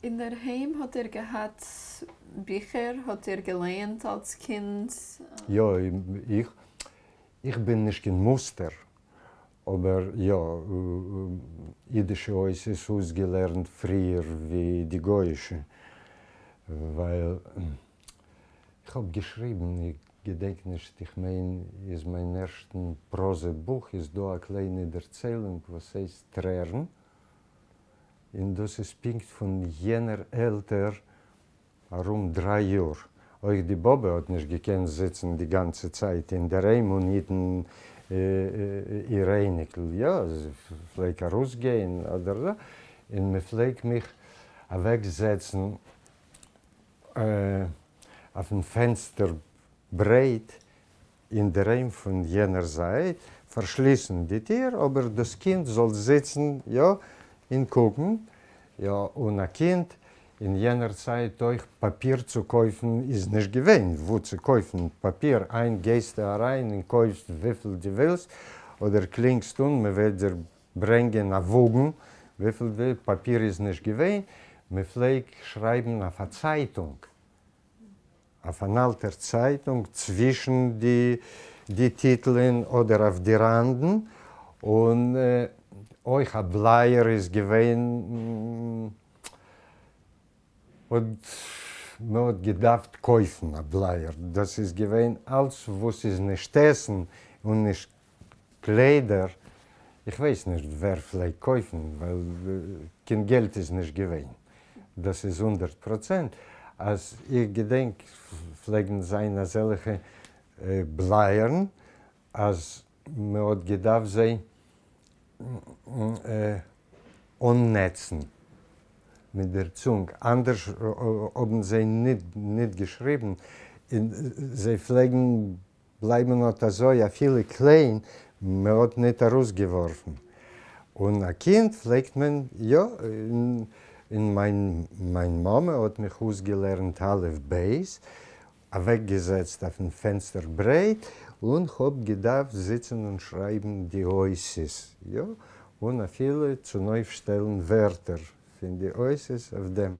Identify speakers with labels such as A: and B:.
A: אין דער היים האט איר געהאט ביכער? האט איר געלייענט אלס קינד?
B: יא, איך איך בין נישט קיין מוסטער, אבער יא, אידישע אותיות אויסגעלערנט פריער ווי די גויאישע, ווייל איך האב געשריבן, איך געדענק נישט, איך מיין איז מיין ערשטן פראזע בוך איז דא א קליינע דערציילונג וואס הייסט טרערן, און דאס איז פונקט פון יענער עלטער ארום דריי יאר. אויך די באבע האט נישט געקענט זיצן די גאנצע צייט אינדערהיים און היטן איר אייניקל, יא, זי פלעג ארויסגיין אדער אזוי, און מען פלעג מיך אוועקזעצן אויפן פענסטער ברעט אינדערהיים פון יענער זייט פארשליסן די טיר, אבער דאס קינד זאל זיצן יא און קוקן, יא, און א קינד אין יענער צייט אויך פאפיר צו קויפן איז נישט געווען וואו צו קויפן פאפיר, היינט גייסטו אריין און קויפסט וויפיל דו ווילסט, אדער קלינגסט אן מען וועט דיר ברענגען א וואגן וויפיל דו, פאפיר איז נישט געווען, מען פלעג שרייבן אויף א צייטונג. אויף אן אלטער צייטונג צווישן די די טיטלען אדער אויף די ראנדן, און אויך א בלייער איז געווען האט מען האט געדארפט קויפן א בלייער, דאס איז געווען אלץ וואס איז נישט עסן און נישט קליידער, איך ווייס נישט ווער פלעגט קויפן ווייל קיין געלט איז נישט געווען, דאס איז 100% אז איך געדענק פלעגן זיין אזעלכע בלייערן אז מען האט געדארפט זיי אננעצן מיט דער צונג, אנדערש האבן זיי ניט געשריבן, און זיי פלעגן בלייבן אָט אַזוי אַפֿילו קליין, מע האָט ניט אַרויסגעוואָרפֿן. און אַ קינד פֿלעגט מען, יאָ, און מײַן, מײַן מאַמע האָט מיך אויסגעלערנט אַלף-בית, אַוועקגעזעצט אויפֿן פֿענצטער-ברעט, און כ'האָב געדאַרפֿט זיצן און שרײַבן די אותיות, יאָ, און אַפֿילו צונויפֿשטעלן ווערטער פֿון די אותיות אויף דעם.